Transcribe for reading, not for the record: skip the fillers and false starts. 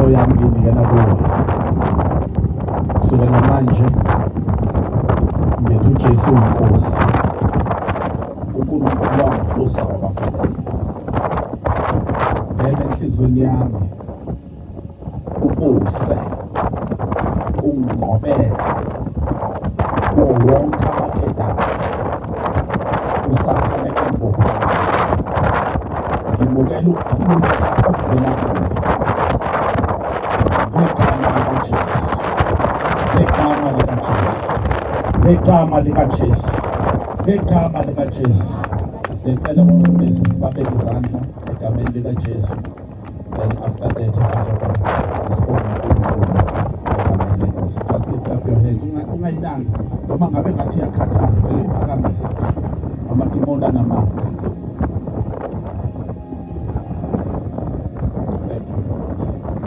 Inhliziyo yami ngiyinikela kuwe. Kusukela manje ngithi uJesu uyiNkosi. uNkulunkulu wangivusa kwabafileyo. Ngena enhliziyweni yami ubuse unginqobele kuwo wonke amaketane uSathane engibopha. Ngimukela ukukhululeka okuvela kuwe ngegama likaJesu, ngegama likaJesu, ngegama likaJesu, ngegama likaJesu. Ngicela umfundisi sibabeke izandla egameni likaJesu. Then after that sizobe sisibonga uNkulunkulu egameni leNkosi. Just lift up your hand. Ungayinaki noma ngabe ngathi iyakhathala, vele iphakamise. Amadimoni anamandla.